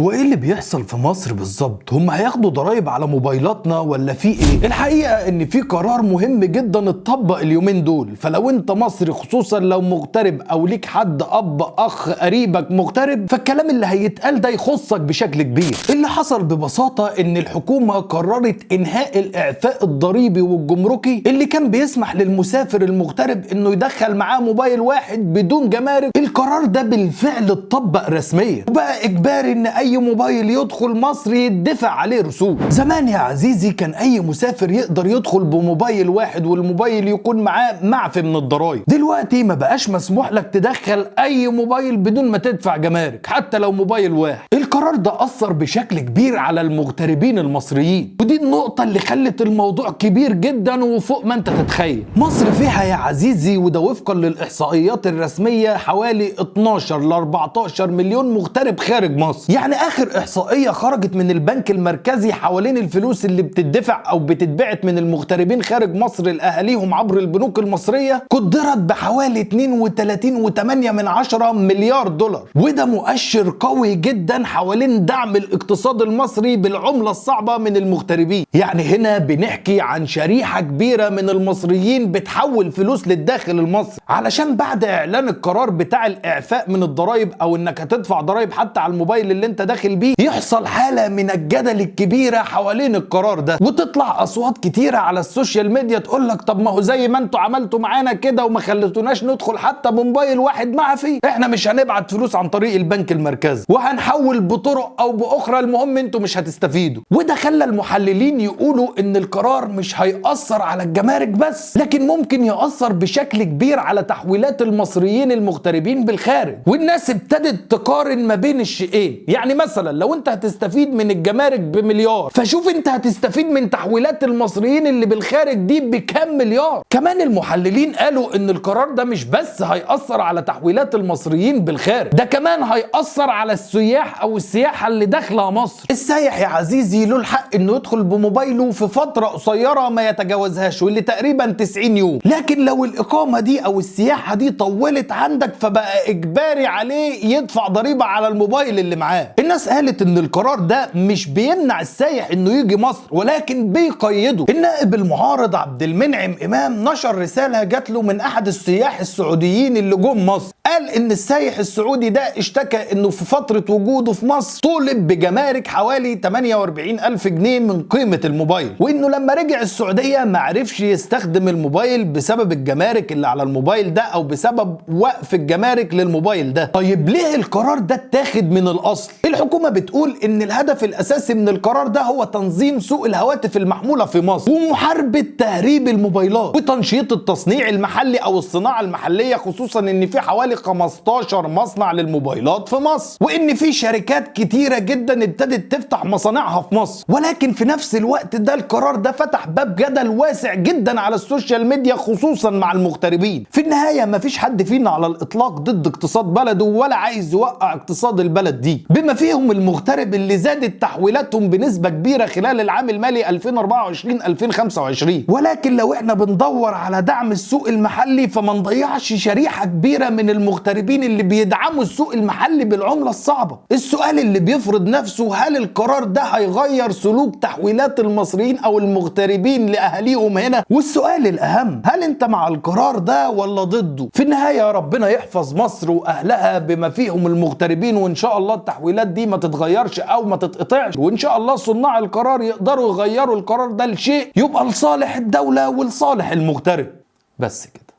هو ايه اللي بيحصل في مصر بالظبط؟ هم هياخدوا ضرايب على موبايلاتنا ولا في ايه؟ الحقيقة ان في قرار مهم جدا اتطبق اليومين دول، فلو انت مصري خصوصا لو مغترب او ليك حد اب اخ قريبك مغترب، فالكلام اللي هيتقال ده يخصك بشكل كبير. اللي حصل ببساطة ان الحكومة قررت انهاء الاعفاء الضريبي والجمركي اللي كان بيسمح للمسافر المغترب انه يدخل معاه موبايل واحد بدون جمارك. القرار ده بالفعل اتطبق رسميا، وبقى اجباري ان اي موبايل يدخل مصر يدفع عليه رسوم. زمان يا عزيزي كان اي مسافر يقدر يدخل بموبايل واحد والموبايل يكون معاه معفي من الضرايب. دلوقتي ما بقاش مسموح لك تدخل اي موبايل بدون ما تدفع جمارك حتى لو موبايل واحد. القرار ده اثر بشكل كبير على المغتربين المصريين، ودي النقطة اللي خلت الموضوع كبير جدا وفوق ما انت تتخيل. مصر فيها يا عزيزي، وده وفقا للاحصائيات الرسمية، حوالي 12 ل 14 مليون مغترب خارج مصر. يعني اخر احصائية خرجت من البنك المركزي حوالين الفلوس اللي بتدفع او بتتبعت من المغتربين خارج مصر لاهاليهم عبر البنوك المصرية قدرت بحوالي 32.8 مليار دولار، وده مؤشر قوي جدا حوالين دعم الاقتصاد المصري بالعملة الصعبة من المغتربين. يعني هنا بنحكي عن شريحة كبيرة من المصريين بتحول فلوس للداخل المصري، علشان بعد اعلان القرار بتاع الاعفاء من الضرائب او انك هتدفع ضرائب حتى على الموبايل اللي انت داخل بيه، يحصل حالة من الجدل الكبيرة حوالين القرار ده، وتطلع اصوات كتيرة على ال social media تقول لك طب ما هو زي ما انتوا عملتوا معانا كده وما خليتوناش ندخل حتى بموبايل واحد معفي، احنا مش هنبعت فلوس عن طريق البنك المركزي وهنحول بطرق او باخرى، المهم انتوا مش هتستفيدوا. وده خلى المحللين يقولوا ان القرار مش هيأثر على الجمارك بس، لكن ممكن يأثر بشكل كبير على تحويلات المصريين المغتربين بالخارج. والناس ابتدت تقارن ما بين الشيئين، يعني مثلا لو انت هتستفيد من الجمارك بمليار، فشوف انت هتستفيد من تحويلات المصريين اللي بالخارج دي بكام مليار. كمان المحللين قالوا ان القرار ده مش بس هيأثر على تحويلات المصريين بالخارج، ده كمان هيأثر على السياح او السياحة اللي داخله مصر. السايح يا عزيزي له الحق انه يدخل بموبايله في فترة قصيرة ما يتجاوزهاش واللي تقريبا 90 يوم، لكن لو الإقامة دي او السياحة دي طولت عندك فبقى اجباري عليه يدفع ضريبة على الموبايل اللي معاه. الناس قالت ان القرار ده مش بيمنع السايح انه يجي مصر ولكن بيقيده. النائب المعارض عبد المنعم امام نشر رسالة جات له من احد السياح السعوديين اللي جم مصر، قال ان السايح السعودي ده اشتكى انه في فترة وجوده في مصر طولب بجمارك حوالي 48 ألف جنيه من قيمة الموبايل، وانه لما رجع السعودية ما عرفش يستخدم الموبايل بسبب الجمارك اللي على الموبايل ده او بسبب وقف الجمارك للموبايل ده. طيب ليه القرار ده اتاخد من الاصل؟ الحكومة بتقول ان الهدف الاساسي من القرار ده هو تنظيم سوق الهواتف المحمولة في مصر ومحاربة تهريب الموبايلات وتنشيط التصنيع المحلي او الصناعة المحلية، خصوصا ان في حوالي 15 مصنع للموبايلات في مصر، وان في شركات كتيرة جدا ابتدت تفتح مصانعها في مصر. ولكن في نفس الوقت ده القرار ده فتح باب جدل واسع جدا على ال social media خصوصا مع المغتربين. في النهاية مفيش حد فينا على الاطلاق ضد اقتصاد بلده ولا عايز يوقع اقتصاد البلد دي، بما فيهم المغترب اللي زادت تحويلاتهم بنسبة كبيرة خلال العام المالي 2024-2025. ولكن لو احنا بندور على دعم السوق المحلي فما نضيعش شريحة كبيرة من المغتربين اللي بيدعموا السوق المحلي بالعملة الصعبة. السؤال اللي بيفرض نفسه، هل القرار ده هيغير سلوك تحويلات المصريين او المغتربين لأهاليهم هنا؟ والسؤال الأهم، هل انت مع القرار ده ولا ضده؟ في النهاية ربنا يحفظ مصر وأهلها بما فيهم المغتربين، وإن شاء الله التحويلات دي ما تتغيرش أو ما تتقطعش، وإن شاء الله صناع القرار يقدروا يغيروا القرار ده لشيء يبقى لصالح الدولة ولصالح المغترب. بس كده.